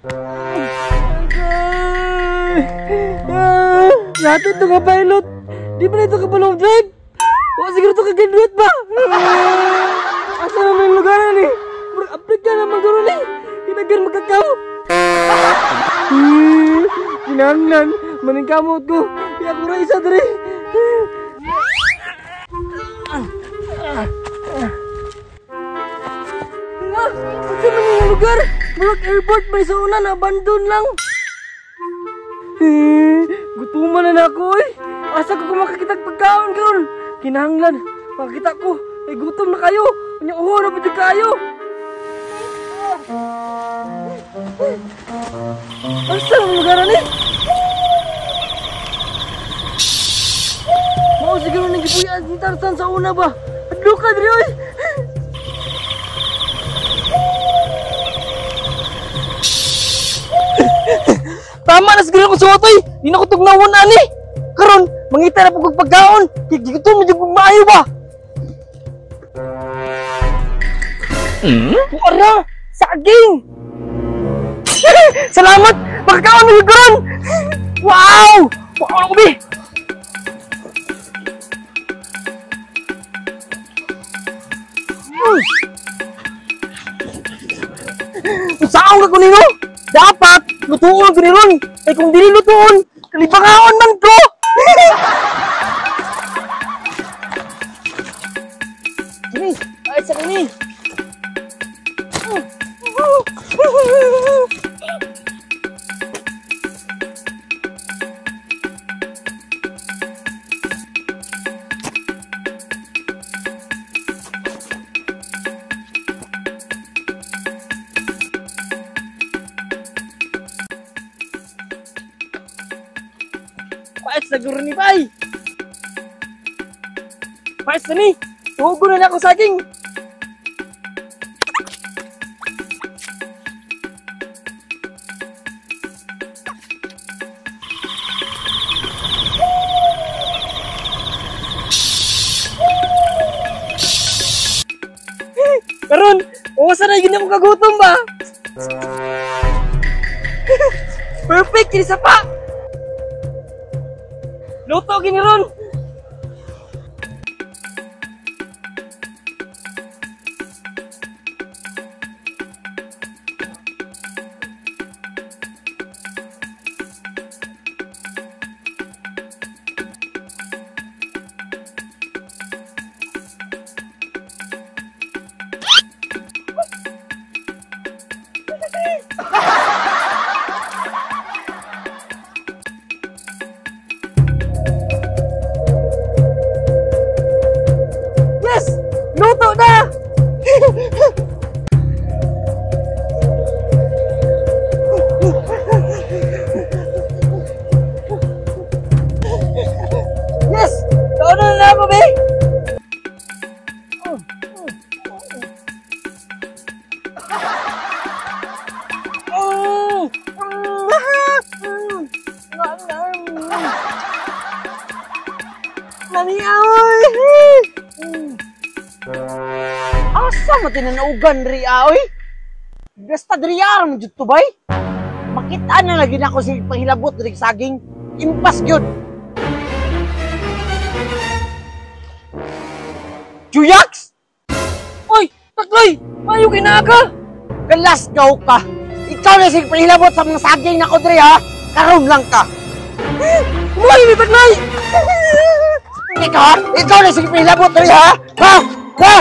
Lahat ito nga pilot. Di ba na ito kapalong drive? O siguro ito kag-graduate ba? Asa naman yung lugar na ni? Murag Africa naman gano'n ni. Kinagan magkakaw. Kinahanglan, maningkamot ko. Kaya ko rin isa diri. Nga, asa man yung lugar? Murag airport may sa una na abandon lang. Gutuman na ako eh. Asa ko makakita pagkaon karon? Kinahanglan, makakita ko. Ay gutom na kayo. Unya uho na pud kayo. Asa ang lugar ni? Mao siguro nang gipuy-an ni Tarzan sa una ba? Adlo ka diri oy. Tama na siguro akong suwat oy. Di na ko tugnawon ani. Karon mangita na pud kog pagkaon. Kay gigutom jud kog maayo ba? Puara, saging. Salamat, makakaon na karon. Wow! Wow na ko bi. Unsaon ka kunino? Dapat lutuon ko ni ron. Kay kung dili lutuon, kalibangaon man ko. Kini, ay sa kini. Paes na guro ni bay. Paes na ni. Tugo na ako saging. Karon, usa na gid ako kagutom ba? Perfect kini sa pa. Luto gini ron. Yes! Luto na! Yes! Kaon na ako, be! Asa mo tinanaugan ri oy? Basta diri aram jud to bay. Makita na lagi nako si panghilabot diri saging. Impas gyud. Juyaks! Oy, takloy! Mayo kay naa ka. Kalasgaw ka. Ikaw na sig panghilabot sa mga saging nako diri ha. Karon lang ka. Uy, ni takloy! Ikaw, ikaw na sig panghilabot diri ha. Ha? Ha?